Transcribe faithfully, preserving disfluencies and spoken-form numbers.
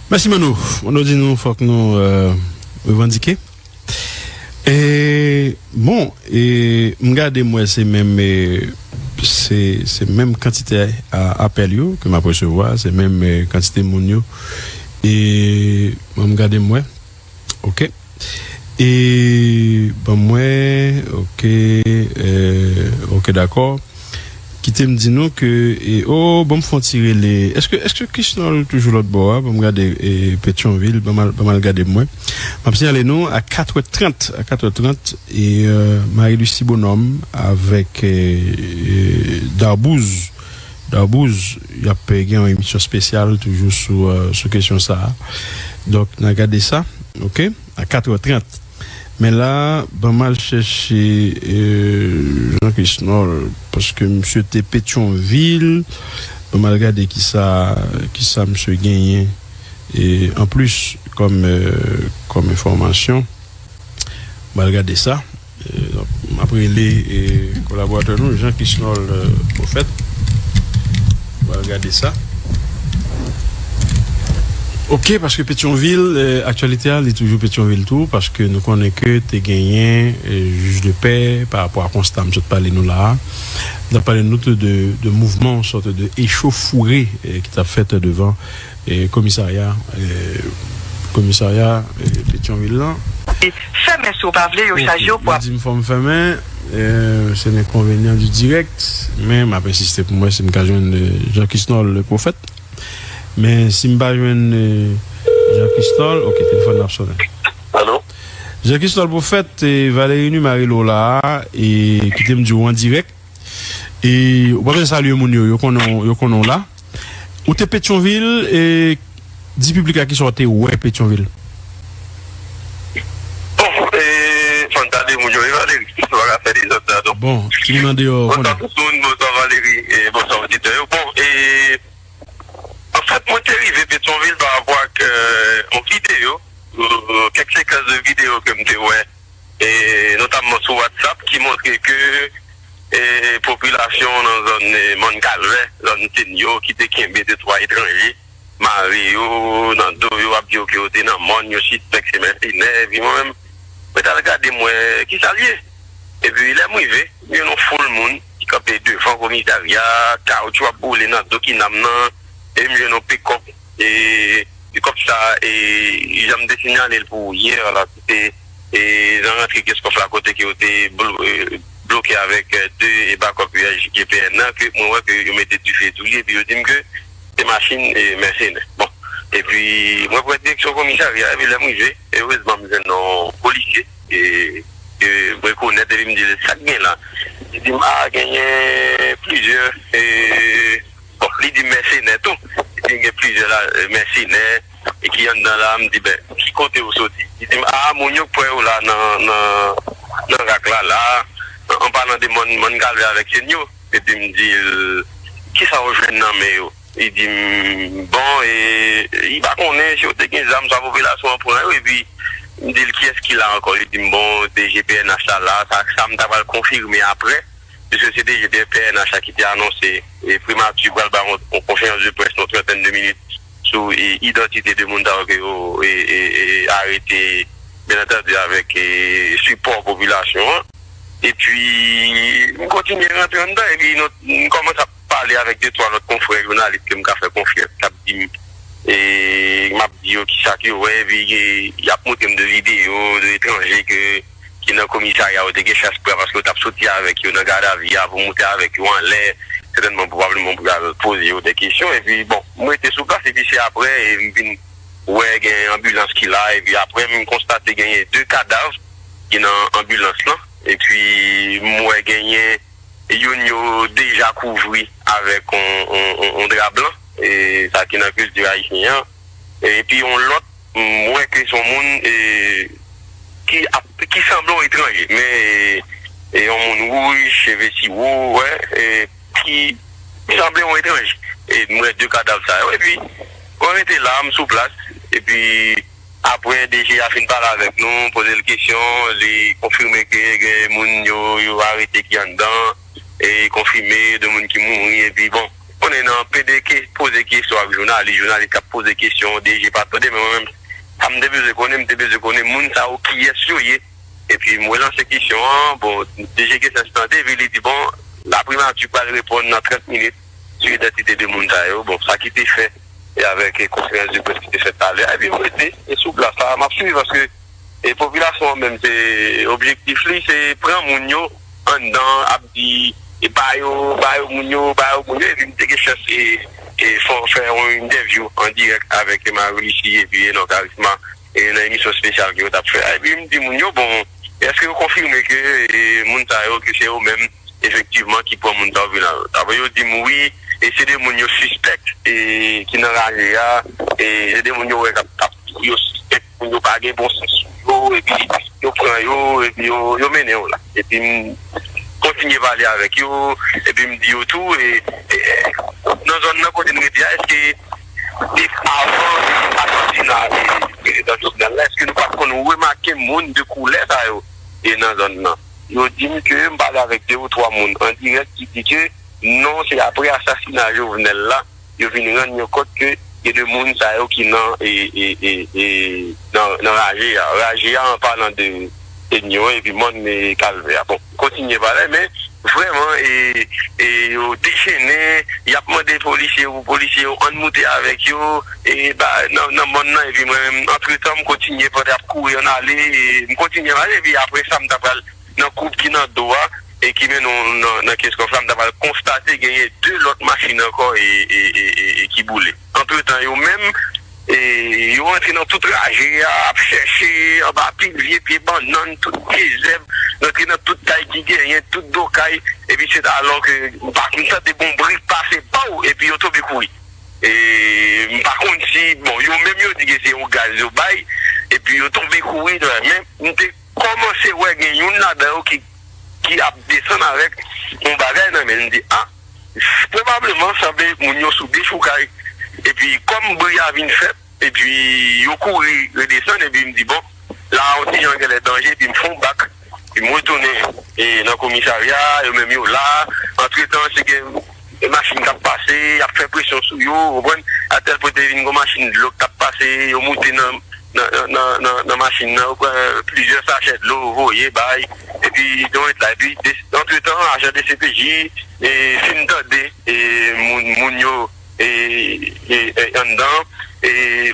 Mèsi, Mano. Mano di nou fòk nou euh, revandike. E, bon, e, m gade m wè se menm, e, se, se menm kantite a, apèl yo ke m ap resevwa, se menm, e, kantite moun yo. E, bon, m gade m wè. Ok. E, ban m wè, ok, e, ok, dakò. Kite m di nou ke, e, oh, ban m fè yon ti rele. Èske, èske Kisnòl toujou lòt bò a? Ban m gade, e, Petyonvil, ban m al, ban m al gade m wè. M ap siyale nou a katrè trant, a katrè trant, e, e, Marie Lucie Bonhomme avèk, e, e, Darbouz. Darbouz, y ap, e, gen yon emisyon espesyal toujou sou, e, sou kesyon sa a. Donk, n a gade sa, ok, a katrè trant. Men la, ban m al chèche, e, Jean Chrisnol, paske misye te Petyonvil. Ban m al gade kisa, kisa misye genyen, e, anplis kòm, e, kòm enfòmasyon. Ban m al gade sa. E, donk, m ap rele, e, kolaboratè nou, Jean Chrisnol, e, Pwofèt. Ban m al gade sa. Ok, paske Petyonvil, e, aktyalite a, li toujou Petyonvil tou, paske nou konnen ke te genyen, e, jij de pè pa rapò a konsta m sot pale nou la a. N ap pale nou tou de, de mouvman, yon sòt de echauffourée, e, ki t ap fèt devan, e, komisarya, e, komisarya, e, Petyonvil lan. Fèmen si w pa vle, yo chaje w pou ap. Li di m fò m fèmen, e, se lenkonvenyan di dirèk, men m ap ensiste pou m wè si m ka jwenn, e, Jean Chrisnol Pwofèt. Men si m pa jwenn, e, Jean Chrisnol, ok, telefòn nan ap sonnen. Alo? Jean Chrisnol Pwofèt, e, Valérie Numa rele w la a, e kite m di w an dirèk. E ou pa bezwen salye moun yo, yo konnen w, yo konnen w la. Ou te Petyonvil, e di piblik la kisa w te wè Petyonvil. Bon, e, fò n salye moun yo, wi, Valérie. Nou pa ka fè dezòd la, non. Bon, timoun andeyò konnen. Bonswa tout moun, bonswa Valérie, e bonswa oditè yo. Bon, e, anfèt, mwen te rive Petyonvil pa rapò ak, e, yon videyo, e, kèk sekans de videyo ke m te wè, e, notamman sou WhatsApp, ki montre ke, e, popilasyon nan zòn, e, Mòn Kalvè, zòn Senyo, ki te kenbe de twa etranje, mare yo nan do yo, ap di yo ke yo te nan mòn, yo sispèk se mèsenè, epi mwen menm, mwen t al gade, m wè kisa l ye. Epi lè m rive, m jwenn yon foul moun ki kanpe devan komisarya, kawotchou ap boule nan do kinam nan, e m jwenn yon pikòp, e pikòp sa, e jan m te siyale l pou ou yè la, se te, e nan rantre Keskòf la, kote ke yo te blo-, e, bloke avèk, e, de, e, bakòp U S G P N nan, ke mwen wè ke yo mete dife sou li, epi yo di m ke se machin, e, mèsenè. Bon, epi mwen pran direksyon komisarya, epi lè m rive, erezman m jwenn yon polisye, e, ke m rekonèt, epi m di l, "Sa k gen la?" Li di m, "A, genyen plizyè, e," bon, li di m mèsenè tou. Li di m gen plizyè la, e, mèsenè, e ki anndan la, m di, "Ben, ki kote w soti?" Li di m, "A, moun yo k pran yo la nan, nan, nan rak la, la, an palan de Mòn, Mòn Kalvè avèk Senyo." Epi m di l, "Kisa w jwenn nan men yo?" Li di m, "Bon, e, li pa konnen si yo te gen zam, swa popilasyon an pran yo." Epi m di l, "Kiyès ki la ankò?" Li di m, "Bon, D G P N H la, la, sa, sa m ta pral konfime apre." Piske se te, se te P N H la ki te anonse, e, primati pral ba yon, yon konferans de près, yon trantèn de minit sou, e, idantite de moun sa yo ke yo, e, e, e, arete, byen antandi, avèk, e, sipò popilasyon an. Epi, m kontinye rantre anndan, epi nou, m kòmanse ap pale avèk de twa lòt konfrè jounalis ke m ka fè konfyans, k ap di m, e, m ap di yo kisa ke yo wè, epi, e, y ap montre m de videyo de etranje ke ki nan komisarya yo te gen chans pran paske yo t ap soti avèk yo nan gadavi a pou moute avèk yo anlè, sètènman, pwobableman pou y al poze yo de kesyon. Epi, bon, m rete sou plas, epi se apre, e m vin wè gen anbilans ki la, epi apre, m konstate genyen de kadav ki nan anbilans lan, epi m wè genyen youn yo deja kouvri avèk on, on, on, on dra blan, e sa ki nan kilti ayisyen an. Epi yon lòt, m wè ke se yon moun, e, ki ap, ki sanble yon etranje, men, e, e yon moun wouj, cheve siwo, wè, e, ki, ki sanble yon etranje. E m wè de kadav sa yo. Epi, mwen rete la, m sou plas. Epi, apre D G a fin pale avèk nou, poze l kesyon, li konfime ke gen moun yo, yo arete ki anndan, e konfime de moun ki mouri. Epi, bon, konnen nan pede ke poze kesyon ak jounalis, jounalis k ap poze kesyon, D G pa tande, men mwen menm, sa m te bezwen konnen, m te bezwen konnen moun sa yo kiyès yo ye. Epi mwen lanse kesyon an, bon, D G Kesens tande, epi li di, bon, laprimati pral reponn nan trant minit sou idantite de moun sa yo. Bon, sa ki te fèt e avèk, e, konferans de près ki te fèt talè a, epi m rete, e, sou plas la, m ap swiv, paske, e, popilasyon an menm, se, objektif li, se pran moun yo anndan, ap di, e, ba yo, ba yo moun yo, ba yo moun yo, epi m te gen chans, e, e, fè, fè yon entèvyou an dirèk avèk Marie Lucie epi Enon Charisma, e, nan emisyon espesyal ke yo t ap fè a. Epi m di moun yo, bon, èske yo konfime ke, e, moun sa yo, ke se yo menm, efektivman, ki pran moun sa yo vin la? Apre yo di m wi, e se de moun yo sispèk, e ki nan raje a, e se de moun yo wè k ap, k ap, yo sispèk, moun yo pa gen bon sans sou yo, epi yo pran yo, epi yo, yo mennen yo la. Epi m kontinye pale avèk yo, epi m di yo tou, e, e, e, nan zòn nan kote n rete a, èske, e, avan asasina, e, prezidan Jovenel la, èske nou pa t konn remake moun de koulè sa yo, e, nan zòn nan? Yo di m ke m pale avèk de ou twa moun an dirèk ki di ke non, se apre asasina Jovenel la, yo vin rann yo kont ke gen de moun sa yo ki nan, e, e, e, e, nan, nan raje a. Raje a, an palan de Senyon epi mòn, e, Kalvè a. Bon, kontinye pale, men vrèman, e, e, yo dechennen, y ap mande polisye yo pou polisye yo ann moute avèk yo, e, ba, nan, nan mòn nan, epi mwen menm, antretan, m kontinye pandan y ap kouri ann ale, e, m kontinye pale, epi apre sa, m ta pral nan koub ki nan do a, e ki mennen w nan, nan Kenskòf la, m ta pral konstate genyen de lòt machin ankò, e, e, e, e, e ki boule. Antretan, yo menm, e, yo rantre nan tout raje a, ap chèche anba pil vye pye bannann, tout pye zèb, rantre nan tout kay ki genyen, tout do kay, epi se alò ke m pa, m tande bon bri k pase, pow, epi yo tonbe kouri. E m pa konn si, bon, yo menm yo di ke se yon gaz yo bay, epi yo tonbe kouri, men m te kòmanse wè gen youn ladan yo ki, ki ap desann avèk yon bagay nan men l. M di, a, pwobableman sanble moun yo sou dechoukay. Epi kòm bri a vin fèt, epi yo kouri redesann, epi m di, bon, la a yon ti jan genlè danje, epi m fè yon bak, epi m retounen, e, nan komisarya, yo menm yo la. Antretan, se gen machin k ap pase, y ap fè presyon sou yo, ou konprann? Atèl pwen te vin gon machin dlo k t ap pase, yo moute nan, nan, nan, nan, nan, nan machin nan, yo pran plizyè sachè dlo, yo voye bay, epi yo ret la. Epi, de, antretan, ajan D C P J, e, fin tande, e, moun, moun yo, e, e, e, anndan, e,